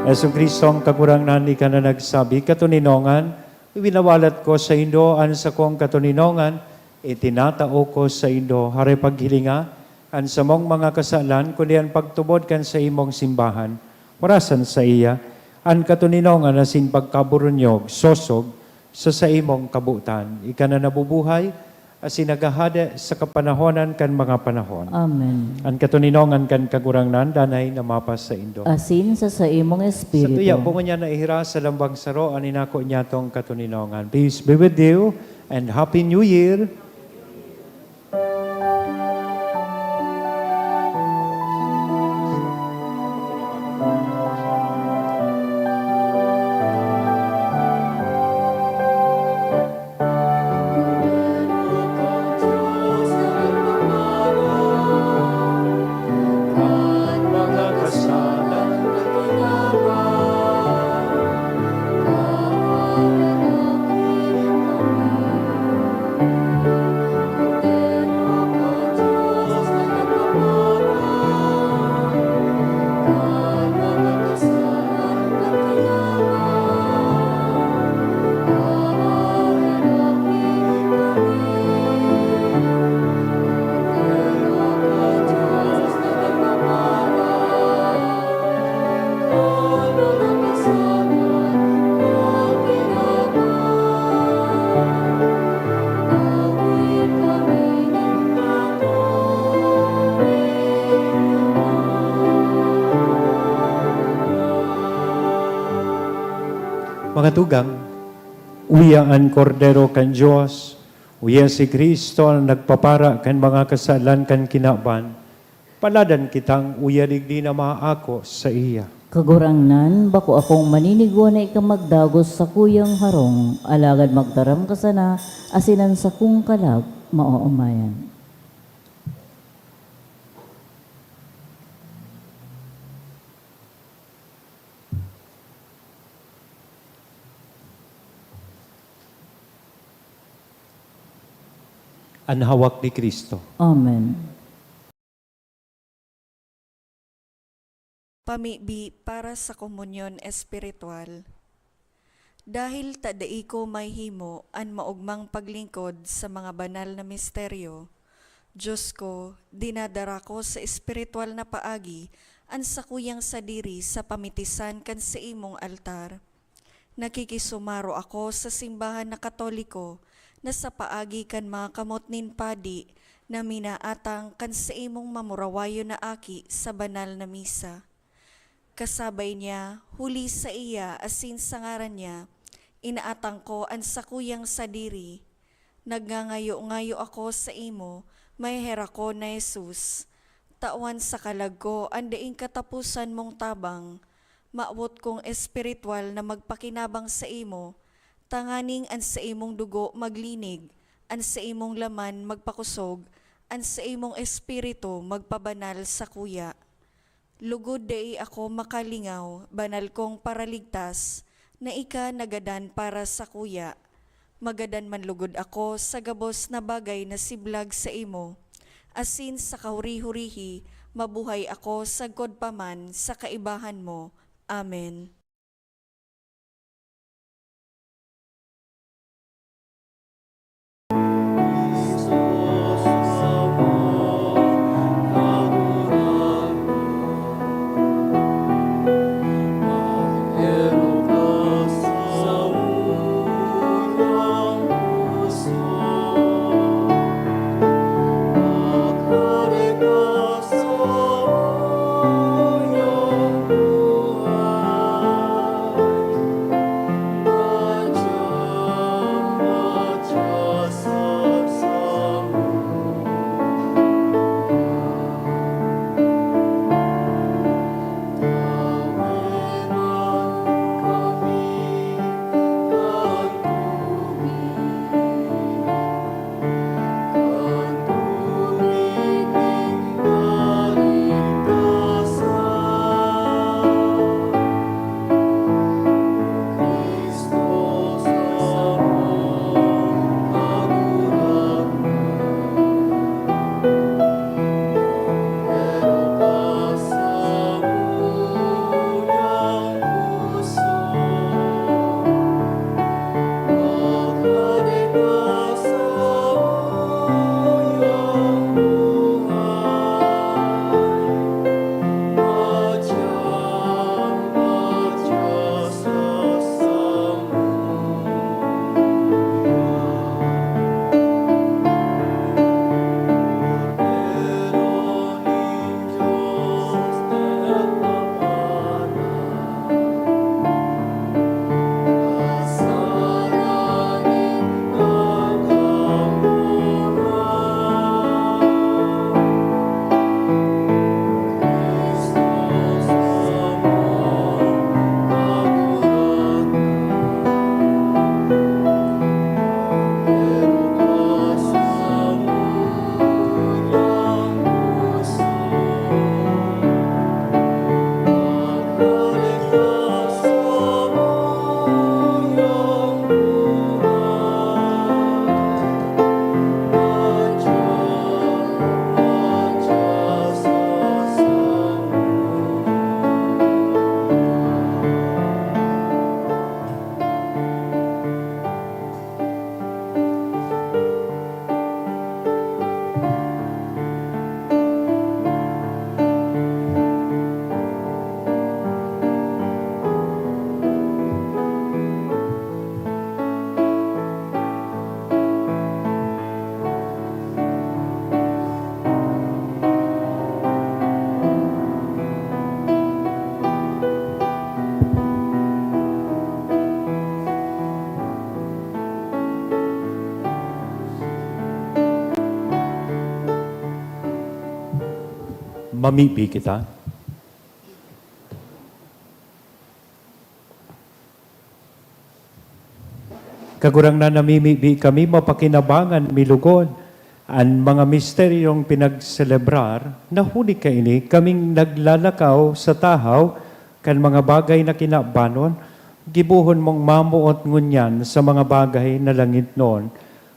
Jesu-Cristo, an Kagurangnan, ika na nagsabi, "Katoninongan, winawalat ko saindo an sakong katoninongan, itinatao ko saindo." Hare, paghilinga an samong mga kasalan, kundi an pagtubod kan saimong simbahan. Orasan saiya an katoninongan asin pagkaburunyog, sosog sa saimong kabotan. Ika na nabubuhay asin naghahade sa kapanahonan kan mga panahon. Amen. An katoninongan kan Kagurangnan danay na mapasaindo. Asin sa saimong Sa espiritu. Tuya po ngunyan na ihiras sa lambang saro an inako niyatong katoninongan. Peace be with you and Happy New Year! Mga tugang, uya an Kordero kan Dios, uya si Cristo na nagpapara kan mga kasalan kan kinaban. Paladan kitang uya digdi na maako saiya. Kagurangnan, bako akong maninigwa na ika magdagos sa kuyang harong, alagad magtaram ka sana, asin an sakong kalag maoomayan. An hawak ni Cristo. Amen. Pamibi para sa komunyon espiritual. Dahil ta dai ko mahimo an maogmang paglingkod sa mga banal na misteryo, Diyos ko, dinadara ko sa espiritual na paagi an sakuyang sadiri sa pamitisan kan saimong altar. Nakikisumaro ako sa simbahan na Katoliko na sa paagi kan mga kamot nin padi na minaatang kan saimong mamurawayon na aki sa banal na misa. Kasabay niya, huli saiya asin sa ngaran niya, inaatang ko an sakuyang sadiri. Nagngangayo-ngayo ako saimo, maheherakon na Jesus. Tawan sa kalag ko an daing kataposan mong tabang. Mawot kong espiritual na magpakinabang saimo, tanganing an saimong dugo maglinig, an saimong laman magpakosog, an saimong espiritu magpabanal sakuya. Lugod dai ako makalingaw, banal kong Paraligtas, na ika nagadan para sakuya. Magadan man lugod ako sa gabos na bagay na siblag saimo, asin sa kahuri-hurihi mabuhay ako sagkod pa man sa kaibahan mo. Amen. Mamibi kita. Kagurangnan, namimibi kami, mapakinabangan mi lugod an mga misteryong pinagselebrar, na huli kaini kaming naglalakaw sa tahaw kan mga bagay na kinabanon, gibohon mong mamoot ngunyan sa mga bagay na langitnon,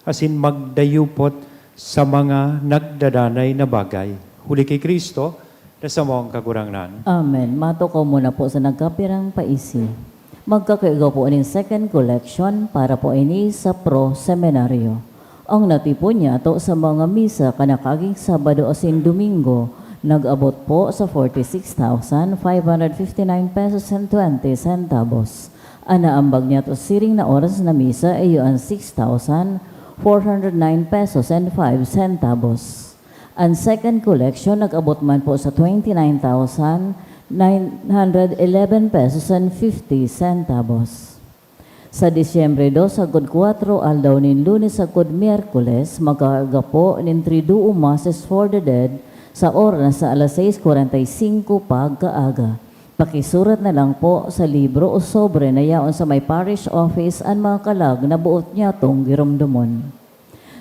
asin magdayupot sa mga nagdadanay na bagay. Huli ki Cristo, na samong Kagurangnan. Amen. Matukaw muna po sa nagkapirang paisi. Magkakaigo po nin second collection para po ini sa Pro Seminario. Ang natipon niyato sa mga misa kan nakaaging Sabado asin Domingo nag-abot po sa forty-six thousand five hundred fifty-nine pesos and twenty centavos. An naambag niyato siring na oras na misa iyo an six thousand four hundred nine pesos and five centavos. An second collection nag-abot man po sa twenty-nine thousand nine hundred eleven pesos and fifty centavos. Sa Disyembre dos sagkod kuwatro, aldaw nin Lunes sagkod Miyerkules, magkakarga po nin Triduum Masses for the Dead sa oras na alas sais kwarenta y singko pagkaaga. Pakisurat na lang po sa libro o sobre na yaon sa may parish office an mga kalag na boot niyatong giromdomon.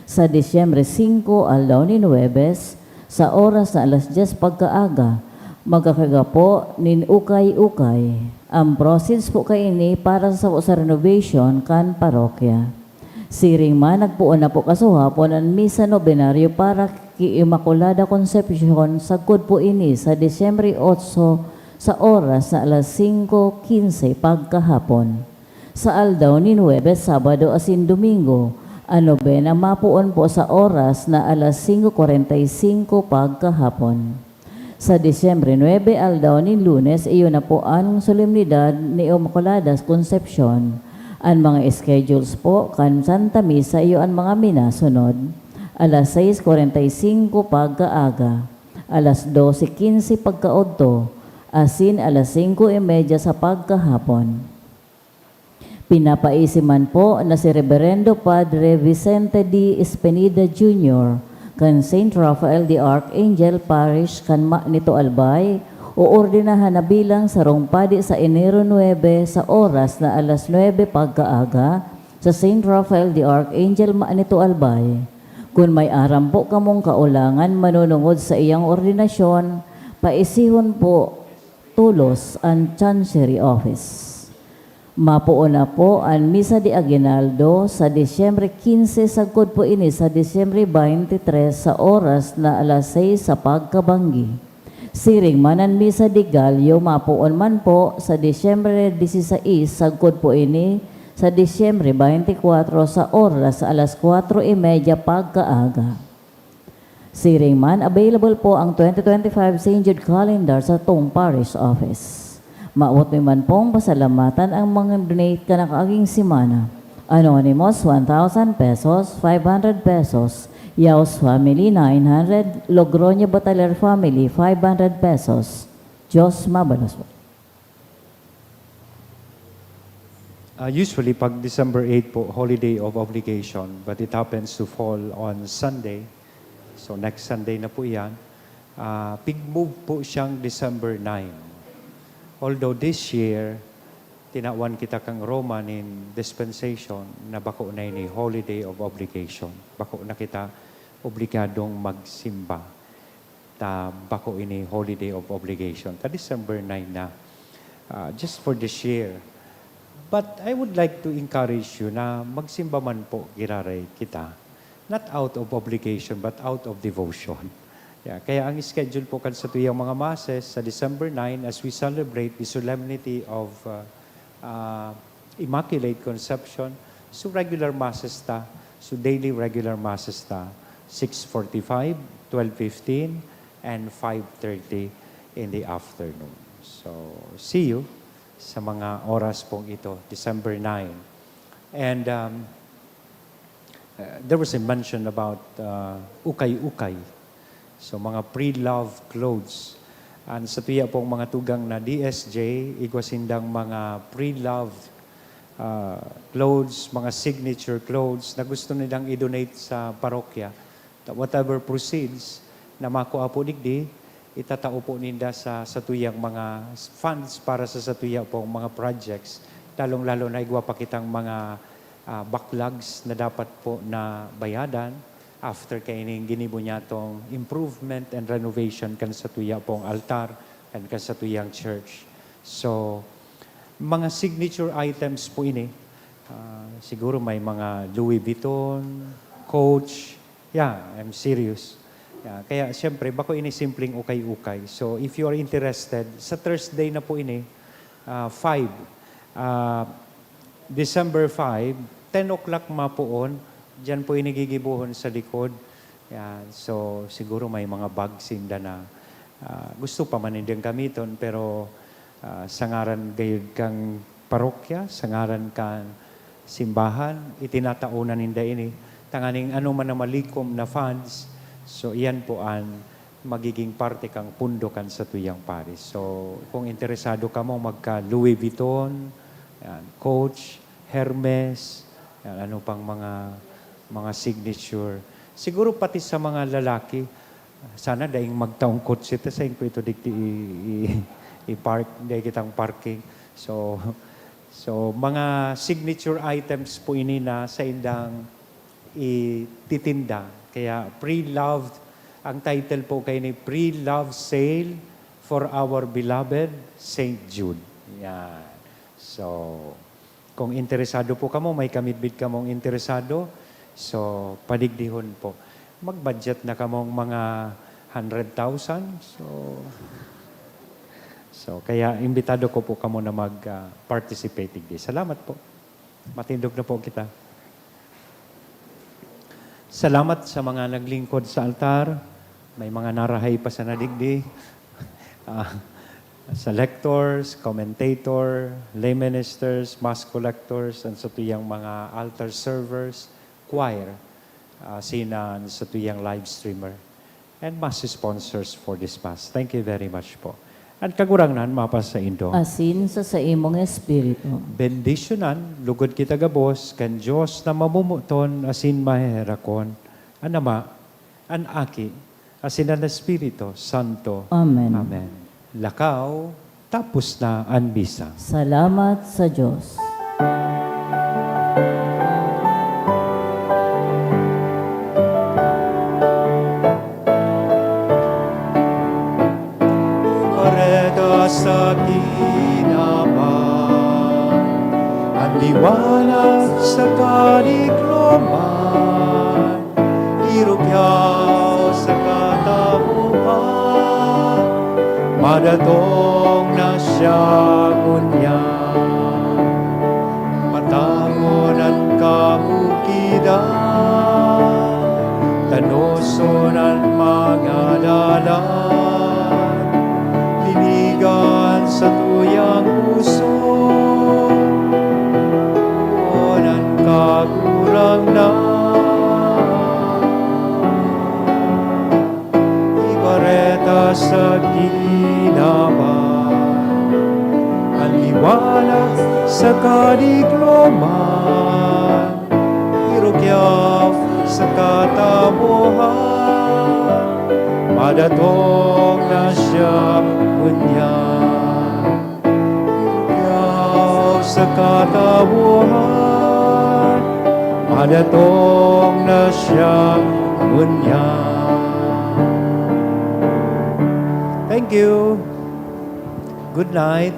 Sa Disyembre singko, aldaw nin Huwebes, sa oras na alas dyes pagkaaga, magkakarga po nin ukay-ukay. Ang proceeds po kaini para sa, sa renovation kan parokya. Siring man, nagpoon na po kasuhapon an misa nobenaryo para ki Inmaculada Concepcion, sagkod po ini sa Disyembre otso, sa oras na alas singko kinse pagkahapon. Sa aldaw nin Huwebes, Sabado asin Domingo, an nobena mapoon po sa oras na alas singko kwarenta y singko pagkahapon. Sa Disyembre nuebe, aldaw nin Lunes, iyo na po an solemnidad ni Inmaculada Concepcion. An mga schedules po kan Santa Misa iyo an mga minasunod: alas sais kwarenta y singko pagkaaga, alas dose kinse pagkaodto, asin alas singko y media sa pagkahapon. Pinapaisi man po na si Reberendo Padre Vicente D. Espineda Junior kan Saint Raphael the Archangel Parish kan Manito Albay, oordenahan na bilang sarong padi sa Enero nuebe sa oras na alas nuebe pagkaaga sa Saint Raphael the Archangel, Manito Albay. Kun may aram po kamong kaolangan manunungod sa iyang ordinasyon, paisihon po tolos an Chancery Office. Mapoon na po an Misa de Aguinaldo sa Disyembre kinse, sagkod po ini sa Disyembre baynte tres sa oras na alas sais sa pagkabanggi. Siring man an Misa de Gallo, mapoon man po sa Disyembre disisais, sagkod po ini sa Disyembre baynte kwatro sa oras na alas kwatro y media pagkaaga. Siring man, available po ang twenty twenty-five Saint Jude Calendar sa satong Parish Office. Mawot mi man pong pasalamatan ang mga donate kan nakaaging semana. Anonymous, one thousand pesos, five hundred pesos. Yaos Family, nine hundred. Logroño Bataler Family, five hundred pesos. Diyos mabalos po. Ah, usually, pag December eight po, holiday of obligation, but it happens to fall on Sunday. So, next Sunday na po iyan. Ah, pig-move po siyang December nine. Although this year, tinawan kita kan Roma nin dispensation na bako na ini holiday of obligation. Bako na kita obligadong magsimba ta bako ini holiday of obligation. Ta December nine na, ah, just for this year. But I would like to encourage you na magsimba man po giraray kita, not out of obligation, but out of devotion. Yeah, kaya ang schedule po kan satuyang mga masses sa December nine, as we celebrate the solemnity of, uh, uh, Immaculate Conception, so regular masses ta, so daily regular masses ta, six forty-five, twelve fifteen, and five thirty in the afternoon. So, see you sa mga oras pong ito, December nine. And, um, uh, there was a mention about, uh, ukay-ukay. So, mga pre-love clothes. An satuya pong mga tugang na D S J, igwa sindang mga pre-love, uh, clothes, mga signature clothes na gusto nilang i-donate sa parokya. Ta whatever proceeds na makua po digdi, itatao po ninda sa satuyang mga funds para sa satuya pong mga projects, lalong-lalo na igwa pa kitang mga, ah, backlogs na dapat po na bayadan after kaining ginibo niyatong improvement and renovation kan satuya pong altar and kan satuyang church. So, mga signature items po ini. Ah, siguro may mga Louis Vuitton, Coach. Yeah, I'm serious. Yeah, kaya siyempre, bako ini simpleng ukay-ukay. So, if you are interested, sa Thursday na po ini, ah, five, ah, December five, ten o'clock mapoon, diyan po ini gigibohon sa likod. Yan. So, siguro may mga bag sinda na, ah, gusto pa man nindang gamiton, pero, ah, sa ngaran gayud kan parokya, sa ngaran kan simbahan, itinatao na ninda ini. Tanganing ano man na malikom na funds, so iyan po an magiging parte kan pundo kan satuyang parish. So, kung interesado kamo magka Louis Vuitton, yan, Coach, Hermes, yan, ano pang mga, mga signature. Siguro pati sa mga lalaki, sana daing magtaong kotse ta, sain ko ito digdi i-, i-, i-park, dai kitang parking. So, so, mga signature items po ini na saindang ititinda. Kaya pre-loved, ang title po kaini, Pre-Love Sale for Our Beloved Saint Jude. Yan. So, kung interesado po kamo, may kamidbid kamong interesado, so, padigdihon po. Mag-budget na kamong mga hundred thousand. So, so, kaya imbitado ko po kamo na mag, ah, participate digdi. Salamat po. Matindog na po kita. Salamat sa mga naglingkod sa altar. May mga narahay pa sana digdi. Ah, sa lectors, commentator, lay ministers, mass collectors, and sa tuyang mga altar servers, choir, ah, sinan sa tuyang live streamer, and mass sponsors for this mass. Thank you very much po. An Kagurangnan mapasaindo. Asin sa saimong espiritu. Bendisyonan lugod kita gabos kan Dios na mamomoton asin maheherakon, an Ama, an Aki, asin an Espiritu Santo. Amen. Amen. Lakaw, tapos na an misa. Salamat sa Dios. Kareta sa kinaban, an liwanag sa kadigloman, irukyaw sa katawohan, madatong na siya ngunyan. Patangon an kabukidan, tanoson an mga dalan, linigan sa tuyang puso, poon an Kagurangnan. Ibareta sa kinaban, an liwanag sa kadigloman, irukyaw sa katawohan, madatong na siya ngunyan. Irukyaw sa katawohan, madatong na siya ngunyan. Thank you. Good night.